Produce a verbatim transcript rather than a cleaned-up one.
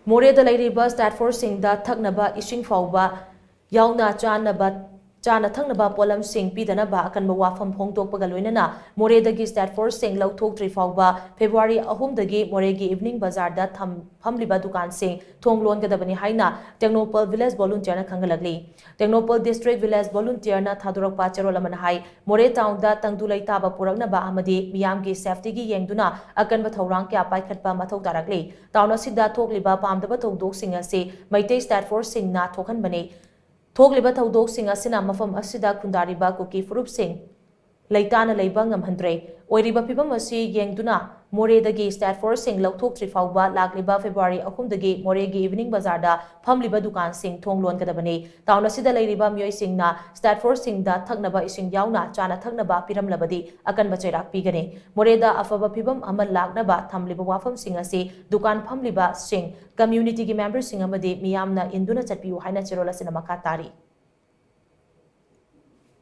ꯃꯣꯔꯦꯗ ꯂꯩꯔꯤꯕ ꯁ꯭ꯇꯦꯠ ꯐꯣꯔꯁꯁꯤꯡꯗ ꯊꯛꯅꯕ ꯏꯁꯤꯡ ꯐꯥꯎꯕ ꯌꯥꯎꯅ ꯆꯥꯅꯕ, ꯆꯥꯅ ꯊꯛꯅꯕ ꯄꯣꯠꯂꯝꯁꯤꯡ ꯄꯤꯗꯅꯕ ꯑꯀꯟꯕ ꯋꯥꯐꯝ ꯐꯣꯡꯗꯣꯛꯄꯒ ꯂꯣꯏꯅꯅ ꯃꯣꯔꯦꯗꯒꯤ ꯁ꯭ꯇꯦꯠ ꯐꯣꯔꯁꯁꯤꯡ ꯂꯧꯊꯣꯛꯇ꯭ꯔꯤ ꯐꯥꯎꯕ ꯐꯦꯕ꯭ꯔꯨꯋꯥꯔꯤ ꯑꯍꯨꯝꯗꯒꯤ ꯃꯣꯔꯦꯒꯤ ꯏꯚꯤꯅꯤꯡ ꯕꯖꯥꯔꯗ ꯊꯝ-, ꯐꯝꯂꯤꯕ ꯗꯨꯀꯥꯟꯁꯤꯡ ꯊꯣꯡ ꯂꯣꯟꯒꯗꯕꯅꯤ ꯍꯥꯏꯅ ꯇꯦꯡꯅꯧꯄꯜ ꯚꯤꯂꯦꯖ ꯚꯣꯂꯨꯟꯇꯤꯌꯔꯅ ꯈꯪꯍꯜꯂꯛꯂꯤ꯫ ꯇꯦꯡꯅꯧꯄꯜ ꯗꯤꯁꯇ꯭ꯔꯤꯛ ꯚꯤꯂꯦꯖ ꯚꯣꯂꯨꯟꯇꯤꯌꯔꯅ ꯊꯥꯗꯣꯔꯛꯄ ꯆꯦꯔꯣꯜ ꯑꯃꯅ ꯍꯥꯏ, ꯃꯣꯔꯦ ꯇꯥꯎꯟꯗ ꯇꯪꯗꯨ ꯂꯩꯇꯥꯕ ꯄꯨꯔꯛꯅꯕ ꯑꯃꯗꯤ ꯃꯤꯌꯥꯝꯒꯤ ꯁꯦꯐꯇꯤꯒꯤ ꯌꯦꯡꯗꯨꯅ ꯑꯀꯟꯕ ꯊꯧꯔꯥꯡ ꯀꯌꯥ ꯄꯥꯏꯈꯠꯄ ꯃꯊꯧ ꯇꯥꯔꯛꯂꯤ꯫ ꯇꯥꯎꯟ ꯑꯁꯤꯗ ꯊꯣꯛꯂꯤꯕ ꯄꯥꯝꯗꯕ ꯊꯧꯗꯣꯛꯁꯤꯡ ꯑꯁꯤ ꯃꯩꯇꯩ ꯁ꯭ꯇꯦꯠ ꯐꯣꯔꯁꯁꯤꯡꯅ ꯊꯣꯛꯍꯟꯕꯅꯤ꯫ ꯊꯣꯛꯂꯤꯕ ꯊꯧꯗꯣꯛꯁꯤꯡ ꯑꯁꯤꯅ ꯃꯐꯝ ꯑꯁꯤꯗ ꯈꯨꯟꯗꯥꯔꯤꯕ ꯀꯨꯀꯤ ꯐꯨꯔꯨꯞꯁꯤꯡ ꯂꯩꯇꯥꯅ ꯂꯩꯕ ꯉꯝꯍꯟꯗ꯭ꯔꯦ꯫ ꯑꯣꯏꯔꯤꯕ ꯐꯤꯚꯝ ꯑꯁꯤ ꯌꯦꯡꯗꯨꯅ ꯃꯣꯔꯦꯗꯒꯤ ꯁ꯭ꯇꯦꯠ ꯐꯣꯔꯁꯁꯤꯡ ꯂꯧꯊꯣꯛꯇ꯭ꯔꯤ ꯐꯥꯎꯕ ꯂꯥꯛꯂꯤꯕ ꯐꯦꯕ꯭ꯔꯨꯋꯥꯔꯤ ꯑꯍꯨꯝꯗꯒꯤ ꯃꯣꯔꯦꯒꯤ ꯏꯚꯤꯅꯤꯡ ꯕꯖꯥꯔꯗ ꯐꯝꯂꯤꯕ ꯗꯨꯀꯥꯟꯁꯤꯡ ꯊꯣꯡ ꯂꯣꯟꯒꯗꯕꯅꯤ꯫ ꯇꯥꯎꯟ ꯑꯁꯤꯗ ꯂꯩꯔꯤꯕ ꯃꯤꯑꯣꯏꯁꯤꯡꯅ ꯁ꯭ꯇꯦꯠ ꯐꯣꯔꯁꯁꯤꯡꯗ ꯊꯛꯅꯕ ꯏꯁꯤꯡ ꯌꯥꯎꯅ ꯆꯥꯅ ꯊꯛꯅꯕ ꯄꯤꯔꯝꯂꯕꯗꯤ ꯑꯀꯟꯕ ꯆꯩꯔꯥꯛ ꯄꯤꯒꯅꯤ꯫ ꯃꯣꯔꯦꯗ ꯑꯐꯕ ꯐꯤꯚꯝ ꯑꯃ ꯂꯥꯛꯅꯕ ꯊꯝꯂꯤꯕ ꯋꯥꯐꯝꯁꯤꯡ ꯑꯁꯤ ꯗꯨꯀꯥꯟ ꯐꯝꯂꯤꯕꯁꯤꯡ, ꯀꯝꯃ꯭ꯌꯨꯅꯤꯇꯤꯒꯤ ꯃꯦꯝꯕꯔꯁꯤꯡ ꯑꯃꯗꯤ ꯃꯤꯌꯥꯝꯅ ꯏꯟꯗꯨꯅ ꯆꯠꯄꯤꯌꯨ ꯍꯥꯏꯅ ꯆꯦꯔꯣꯜ ꯑꯁꯤꯅ ꯃꯈꯥ ꯇꯥꯔꯤ꯫